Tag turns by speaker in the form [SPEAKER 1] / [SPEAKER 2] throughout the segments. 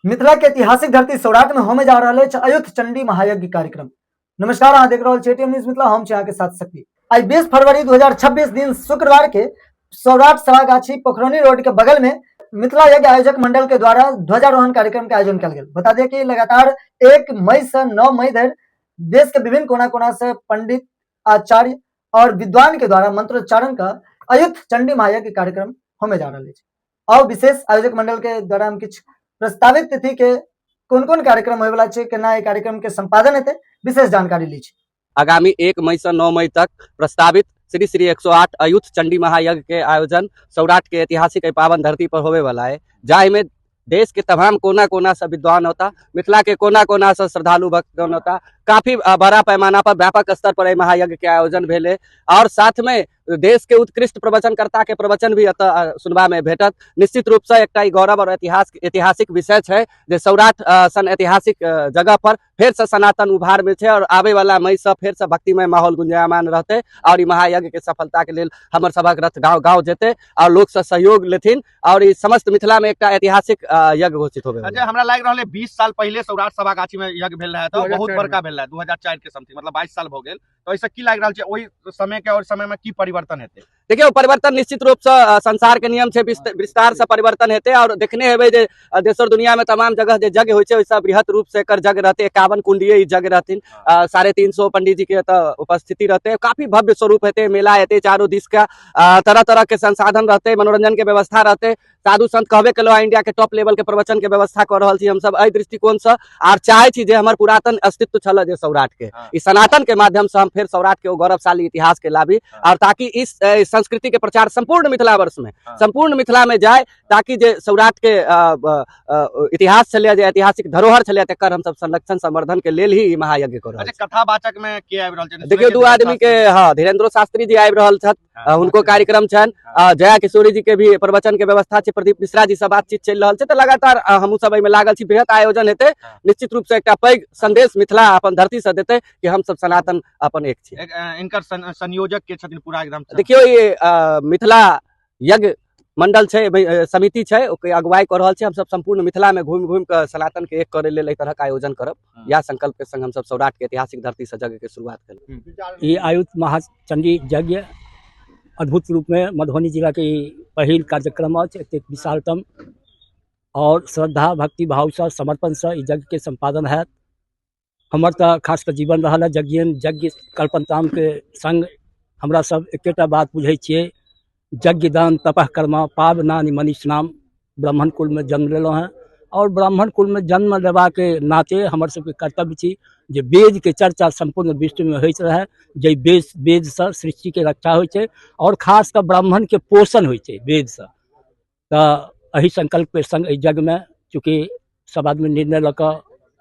[SPEAKER 1] मिथिला के ऐतिहासिक धरती सौराठ में होने जा रहा है अयुत चंडी महायज्ञ कार्यक्रम। नमस्कार, अहाँ देख रहल छी एटीएम न्यूज मिथिला, हम छी अहाँके साथ शक्ति। आई 20 फरवरी 2026 दिन शुक्रवार के सौराठ सभागाछी पोखरौनी रोड के बगल में मिथिला यज्ञ आयोजक मंडल के द्वारा ध्वजारोहण कार्यक्रम के आयोजन कयल गेल। बता दिया कि लगातार 1 मई से 9 मई धरि देश के विभिन्न कोना कोना से पंडित, आचार्य और विद्वान के द्वारा मंत्रोच्चारण का अयुत चंडी महायज्ञ कार्यक्रम होने जा रहा है। और विशेष आयोजक मंडल के द्वारा हम किछु प्रस्तावित तिथि के कोन कोन कार्यक्रम होय वाला छै, केना ई कार्यक्रम के संपादन हेतै, विशेष जानकारी लै छी।
[SPEAKER 2] आगामी 1 मई से 9 मई तक प्रस्तावित श्री श्री 108 अयुत चंडी महायज्ञ के आयोजन सौराठ के ऐतिहासिक पावन धरती पर होवे वाला है, जाहि में देश के तमाम कोना कोना से विद्वान होता, मिथिला के कोना कोना से श्रद्धालु भक्तगण होता। काफी बड़ा पैमाना पर व्यापक स्तर पर महायज्ञ के आयोजन भेले और साथ में देश के उत्कृष्ट प्रवचनकर्ता के प्रवचन भी एतऽ सुनबा में भेटत। निश्चित रूप से एकटा ई गौरव और ऐतिहासिक विषय छै जे सौराठ सन ऐतिहासिक जगह पर फेर से सनातन उभार में छै और आबे वाला मई से फेर से भक्तिमय माहौल गुंजायमान रहते और ई महायज्ञ के सफलता के लेल हमर सभक रथ गाँव गाँव जेते और लोक से सहयोग लेथिन और ई समस्त मिथिला में एकटा ऐतिहासिक यज्ञ घोषित होबे।
[SPEAKER 3] अच्छा, हमरा लागि रहल है 20 साल पहिले सौराठ सभागाछी में यज्ञ भेल रहे तऽ बहुत बड़का भेल रहे 2004 के समथिंग, मतलब 22 साल भऽ गेल। तो ऐसा की लागि रहल छै ओहि समय के और समय में की परिवर्तन हेतै?
[SPEAKER 2] देखियौ, परिवर्तन निश्चित रूप से संसार के नियम छै, विस्तार से परिवर्तन हेतै। और देखने हेबै जे देश और दुनिया में तमाम जगह जे यज्ञ होइ छै ओहिसँ बृहत रूप से एकर यज्ञ रहतै। 51 कुंडीय ई यज्ञ रहथिन, 350 पंडित जी के एतऽ उपस्थिति रहतै, काफी भव्य स्वरूप हेतै, मेला हेतै, चारू दिस के तरह तरह के संसाधन रहतै, मनोरंजन के व्यवस्था रहतै। साधु संत कहबे केलहुँ, इंडिया के टॉप लेवल के प्रवचन के व्यवस्था कऽ रहल छी हमसब एहि दृष्टिकोण से। आर चाहै छी जे हमर पुरातन अस्तित्व छल जे सौराठ के, ई सनातन के माध्यम से हम फेर सौराठ के गौरवशाली इतिहास के लाबी और ताकि इस संस्कृति के प्रचार संपूर्ण मिथिला वर्ष में, संपूर्ण मिथिला में जाए, ताकि जे सौराठ के इतिहास छलै, जे ऐतिहासिक धरोहर छलै, तकर हमसब संरक्षण संवर्धन के लेल ही ई महायज्ञ कऽ रहल छी।
[SPEAKER 3] कथावाचक में के आबि रहल छै?
[SPEAKER 2] देखियौ, 2 आदमी के, हाँ, धीरेन्द्रो शास्त्री जी आबि रहल छथि, हुनको कार्यक्रम छनि, जया किशोरी जी के भी प्रवचन के व्यवस्था छै, प्रदीप मिश्रा जी से बातचीत चलि रहल छै। तऽ लगातार हमहूँ सब एहिमे लागल छी। बृहत आयोजन हेतै, निश्चित रूप से एकटा पैघ संदेश मिथिला अपन धरती से देतै कि हम सब सनातन अपन एक छी।
[SPEAKER 3] इनकर संयोजक के छथिन पूरा एकदम?
[SPEAKER 2] देखियौ, ये मिथिला यज्ञ मंडल छै, समिति छै, ओकर अगुवाई कऽ रहल छै। हमसब संपूर्ण मिथिला में घूमि घूमि कऽ सनातन के एक करे लेल एहि तरहक आयोजन करब, यह संकल्प के संग हमसब सौराठ के ऐतिहासिक धरती से यज्ञ के शुरुआत केलहुँ।
[SPEAKER 4] ई आयुत महाचंडी यज्ञ अद्भुत रूप में मधुबनी जिला के पहिल कार्यक्रम अछि, एतेक विशालतम और श्रद्धा भक्ति भाव से समर्पण से ई यज्ञ के संपादन हैत। हमर तऽ खास कऽ जीवन रहल है यज्ञ कल्पनताम के संग। हमरा सब एकेटा बात बुझै छियै, यज्ञ दान तपह कर्मा पावनानि मनीषनाम। ब्राह्मण कुल में जन्म लेलहुँ हेँ और ब्राह्मण कुल में जन्म लेबाके नाते हमर सबके कर्तव्य छी जे वेदके चर्चा सम्पूर्ण विश्वमे होइत रहए, जाहि वेदसँ सृष्टिके रक्षा होइ छै और खास कऽ ब्राह्मणके पोषण होइ छै वेदसँ। तऽ एहि संकल्पके संग एहि यज्ञमे चूँकि सब आदमी निर्णय लऽ कऽ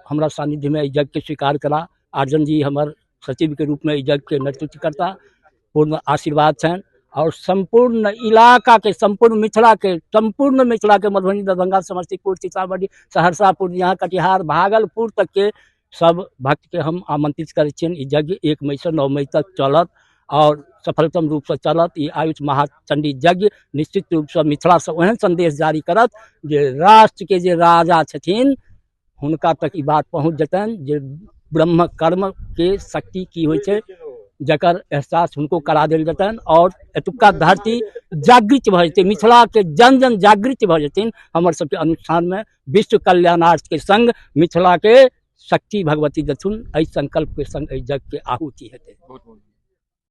[SPEAKER 4] हमरा सान्निध्यमे एहि यज्ञके स्वीकार करा, आर्जन जी हमर सचिवके रूपमे एहि यज्ञके नेतृत्व करता, पूर्ण आशीर्वाद छनि और सम्पूर्ण इलाकाके, सम्पूर्ण मिथिलाके, सम्पूर्ण मिथिलाके मधुबनी, दरभंगा, समस्तीपुर, सीतामढ़ी, सहरसा, पूर्णिया, कटिहार, भागलपुर तकके सब भक्तके हम आमंत्रित करै छियनि। ई यज्ञ 1 मई से 9 मई तक चलत और सफलतम रूपसँ चलत। ई आयुष महाचंडी यज्ञ निश्चित रूपसँ मिथिलासँ ओहन संदेश जारी करत जे राष्ट्रके जे राजा छथिन हुनका तक ई बात पहुँच जेतनि जे ब्रह्म कर्मके शक्ति की होइ छै, जकर एहसास हुनको करा देल जेतनि और एतुक्का धरती जागृत भऽ जेतै, मिथिलाके जन जन जागृत भऽ जेथिन। हमर सबके अनुष्ठानमे विश्व कल्याणार्थ के संग मिथिलाके शक्ति भगवती देथुन, एहि संकल्पके संग एहि यज्ञके आहुति हेतै।